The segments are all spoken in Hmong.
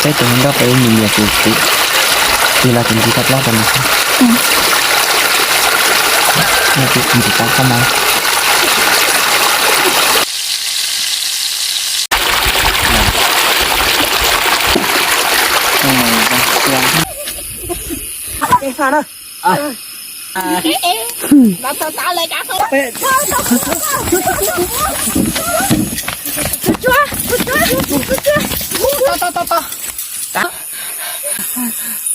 Peb tus hluas nkauj peb mus nyiam kuv, kuv tig los tus nti tau plaub rau nws xwb. Nws tus nti tau koj mas.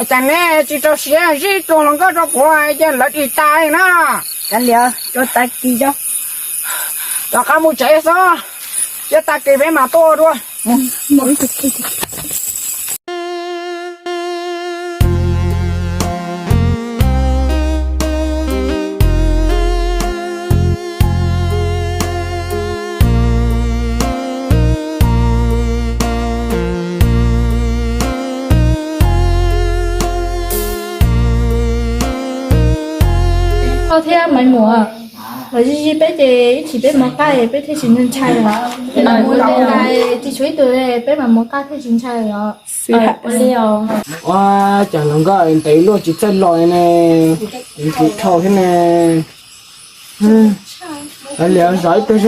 Cas nej tsis rau siab zij tus hluas nkauj rau kuv, ces lawv dim tas li na. Kav liam, rau tag kis rau. Rov qab mus tsev xwb, cia tag kis peb mam tuaj dua. Koj thiab Maiv Muas, los zij zij peb ces ib chim peb mov qab peb thiaj tsis ntshai os. Tsis tshuav ib tug peb mam mov qab thiaj tsis ntshai os. Ua li os. Ua cas hluas nkauj ntev luaj tsis txawj los ne? Kuv dhau thiab ne. Liam zov ib tug.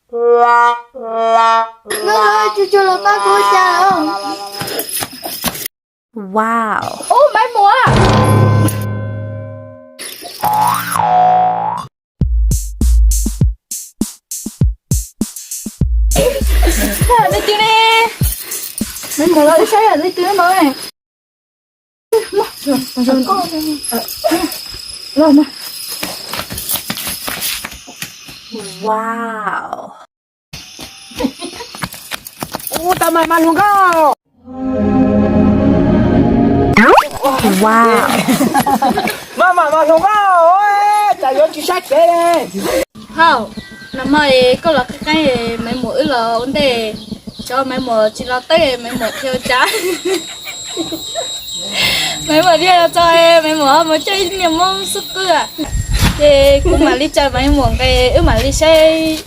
Tsuag tsuag los pab kuv ua cas os? Wow. Ub, Maiv Muas. Leej twg ne? Maiv Muas, los wb saib leej twg no. Wow. Ub, tau mas mas hluas nkauj. Wow. Mas mas mas hluas nkauj, cas yuav tsis saib kev li. Hauj, nag hmo koj los qeeb qeeb, Maiv Muas wb los ua ntej, xyov Maiv Muas tsis los teb, Maiv Muas qhia ua cas. Maiv Muas thiaj los txog, Maiv Muas ho mus coj ib niag Hmoob xub qwb, ces kuv mam li tsa Maiv Muas nqe, wb mam li saib,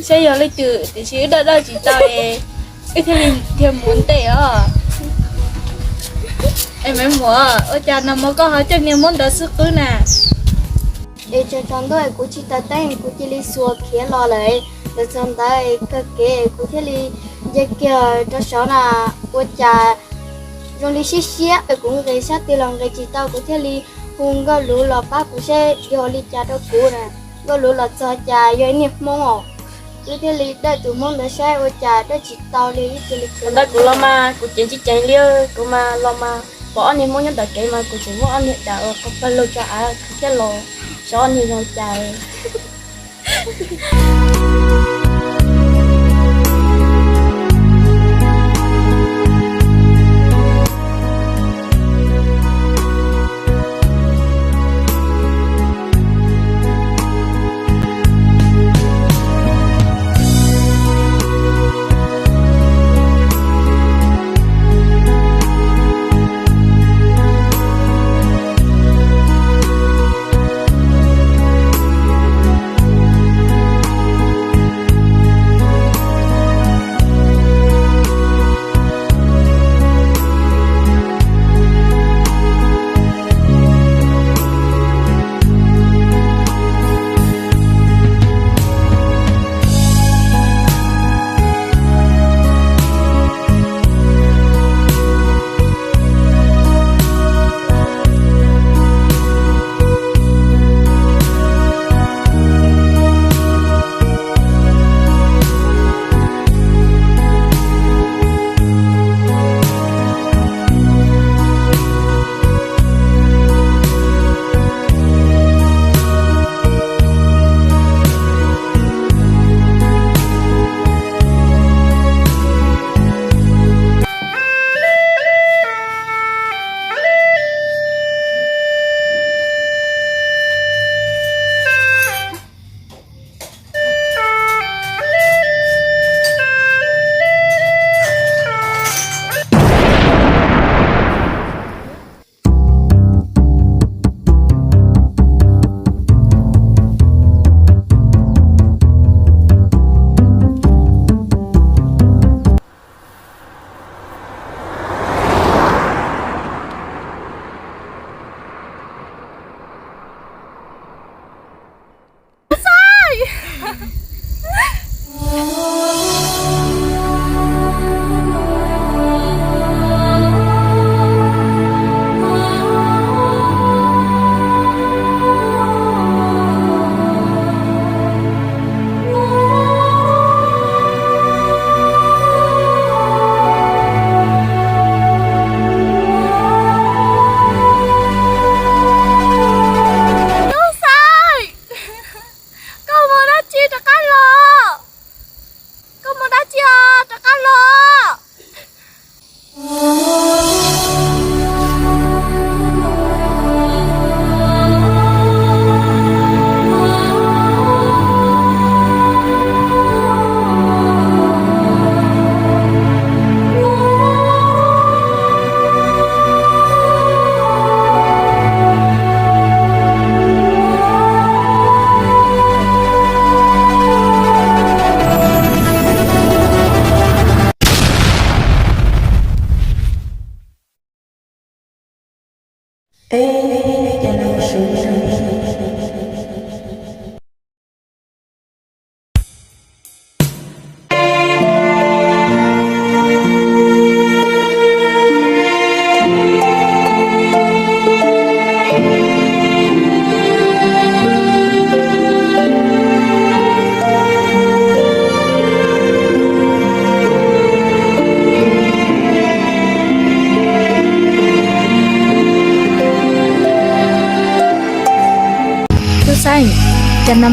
saib yog leej twg, tiam sis wb dawj dawj tsis tau, wb thiaj li dhia mus ua ntej os. Es Maiv Muas, ua cas nag hmo koj ho coj niag Hmoob ntawd xub qwb na? Es tsaus ntuj kuv tsis tau teeb, kuv cia li xuas khiav los lawm. Los txog ntawd kawg kev kuv thiaj li nce kiag rau saud na, ua cas zoo li siab siab, kuv nqis sab twg los nqis tsis tau, kuv thiaj li hu Nkauj Luv los pab kuv saib yog ua li cas rau kuv na. Nkauj Luv los txog cas yog ib niag Hmoob os. Wb thiaj li dawj tus Hmoob ntawd saib ua cas dawj tsis tau li, wb cia li khiav. Ntawd kuv los mas kuv ceev tsis ceev li, kuv mas los mas pom ob niag Hmoob nyob ntawm kev mas kuv tseem muab ob niag daim uas qhov pawg lug tso av thiab los, xyov ob niag zoo cas.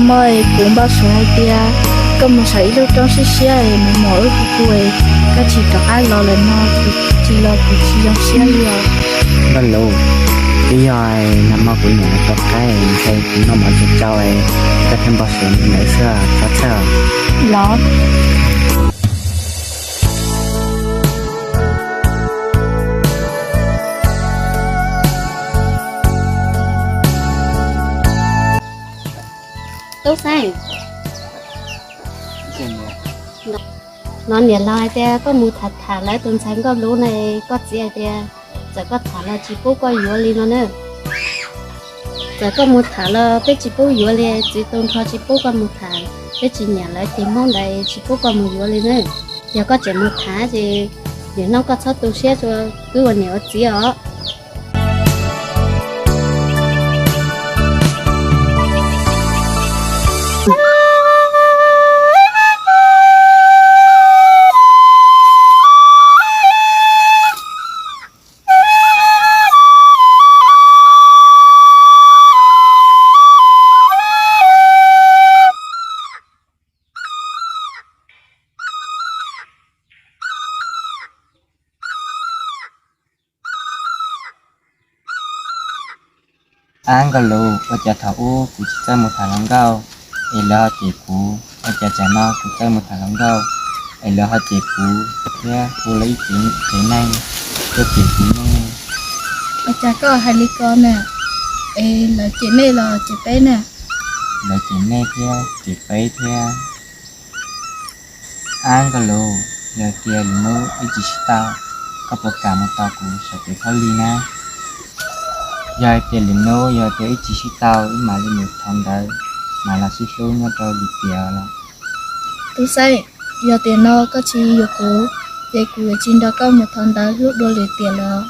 Mog, kuv npau suav hais tias koj mus saum ib lub roob siab siab es mus mus wb hu hu es koj tsis rov qab los lawm no, kuv tsis los kuv tsis zoo siab li os. Nkauj Lus, twb yog nag hmo kuv niam lawv tua qaib ntshai kuv noj mov tsis tsau es koj thiaj npau suav li ntawd xwb, txhob txhawj. Los. Tub Xeeb, no niam laus hais tias koj mus tham tham lawv tus ntxhais Nkauj Lus na, koj txiv hais tias txawm koj tham los tsis pub koj yuav li no na. Txawm koj mus tham los peb tsis pub yuav li, txiv tu nrho tsis pub koj mus tham, peb tsis nyiam lawv ceg Hmoob ntawd tsis pub koj mus yuav li na. Yog koj tseem mus tham ces nim no koj txhob tu siab rau wb ua niam ua txiv os. Ab Nkauj Lus, ua cas thaum ub kuv tsis txawj mus tham hluas nkauj es lawv ho cem kuv, ua cas tsam no kuv txawj mus tham hluas nkauj es lawv ho cem kuv thiab hu lawv ib tsev neeg tuaj cem kuv ne? Ua cas koj hais li ko na? Es lawv cem nej los cem peb na? Lawv cem nej thiab cem peb thiab. Ab Nkauj Lus, yog tias lwm hnub wb tsis sib tau, koj puas kam mus tos kuv saum kev khaub lig na? Yog hais tias lwm hnub yog tias wb tsis sib tau, wb mam li mus thov ntawv, mam los sib hlub nyob rau lim tiam los. Tub Xeeb, yog tiam no koj tsis yuav kuv, ces kuv yuav tsis nrog koj mus thov ntawv hlub dua lim tiam los.